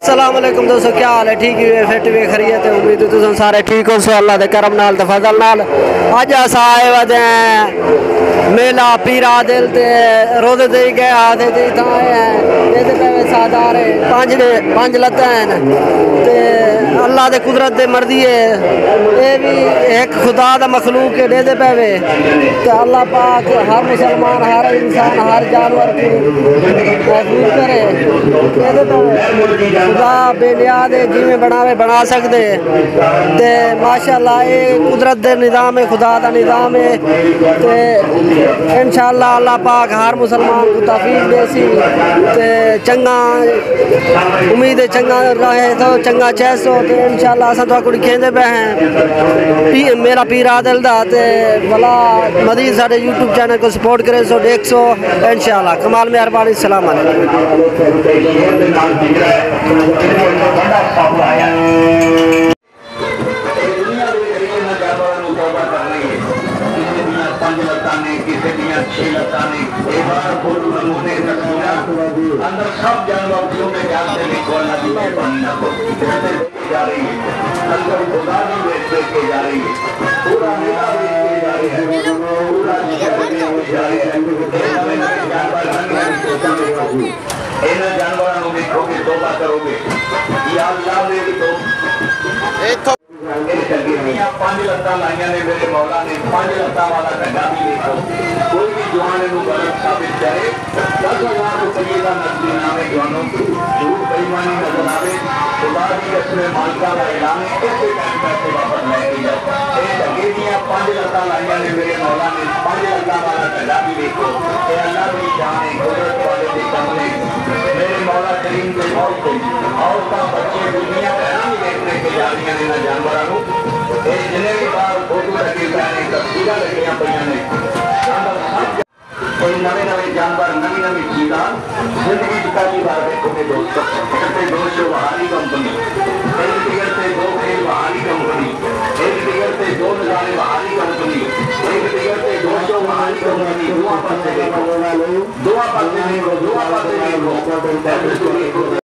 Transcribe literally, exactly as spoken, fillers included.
السلام علیکم دوستو، کیا حال ہے؟ ٹھیک ہی ہے؟ فٹ بھی خیریت ہے؟ امید ہے تساں سارے ٹھیک ہو سو اللہ دے کرم نال تے فضل نال۔ اڄ اساں آئے ودے ہیں میلہ پیر عادل تے، روزے تے ہی گئے آتے تے اتھاں آئے ہیں۔ ݙیہدے پئے وے سادارے، پنج ݙے، پنج لتاں ہیں تے اللہ دے قدرت دے مرضی ہے۔ اے بھی ایک خدا دا مخلوق ہے، ݙیہدے پئے وے۔ تے اللہ پاک ہر مسلمان، ہر انسان، ہر جانور کوں محفوظ کرے۔ ݙیہدے پئے وے۔ خدا بے نیاز ہے، جیویں بݨاوے بݨا سڳدے۔ تے ماشاءاللہ اے قدرت دے نظام ہے، خدا دا نظام ہے۔ تے انشاءاللہ اللہ پاک ہر مسلمان کوں توفیق ݙیسی۔ تے چنڳا، امید ہے چنڳا رہے تو چنڳا چیسو۔ تے انشاءاللہ اساں تہاکوں ݙکھیندے پئے ہیں۔ پی-، میلہ پیر عادل دا تے ولا مزید ساݙے یوٹیوب چینل کوں سپورٹ کریسو، ݙیکھسو انشاءاللہ۔ کمال مہربانی، السلام علیکم۔ اے دنیا دے وچ انہاں جانوراں نوں توبہ کرنی ہے۔ کسے دیاں پنج لتاں نے، کسے دیاں چھ لتاں نے۔ اے بار خود ملوث نے تصویراں۔ اندر سب جانور جیوندے جاگدے نے، اللہ دی مہربانی نال۔ جا رہی ہے۔ اندر خدا دی ویٹ دیکھ کے جا رہی ہے۔ پورا میلہ ویٹ کے جا رہی ہے۔ پورا شہر ویٹ کے جا رہی ہے۔ اے نویں نویں جانور، نویں نویں چیزاں ویکھو۔ انہاں جانوراں نوں ویکھو گے، توبہ کرو گے۔ یا اللہ میری توبہ۔ اے ٹگے دیاں پنج لتاں لائیاں نے میرے مولا نے، پنج لتاں والا ٹگا بھی ویکھو۔ کوئی بھی جوان اینوں غلط ثابت کرے، دس ہزار روپیے دا نقدی انعام ہے جوانو۔ جھوٹ بے ایمانی نظر آوے، خدا دی قسم ہے، مالکاں دا اعلان ہے، اسی ٹائم پیسے واپس لے کے جاؤ۔ اے ٹگے دیاں پنج لتاں لائیاں نے میرے مولا نے، پنج لتاں والا ٹگا بھی ویکھو۔ اے اللہ دی شان ہے، قدرت والے دے کم نے۔ میرے مولا کریم دے موت تے عورتاں، بچے، بیبیاں، بھیناں وی ویکھ ویکھ کے جاندیاں نے انہاں جانوراں نوں۔ اے جنے وی باہر فوٹو لڳے پئے نے، تصویراں لڳیاں پئیاں نے۔ اندر سب کوئی نویں نویں جانور، نویں نویں چیزاں زندگی دی پہلی بار ویکھو گے دوستو۔ ہک تے دوشو بہاری کمپنی، ہک تے دو کھیل بہاری کمپنی، ہک تے دو نظارے بہاری کمپنی، ہک تے دوشو بہاری کمپنی۔ دعا پاسے ویکھو، دعا پاسے ویکھو، دعا پاسے ویکھو۔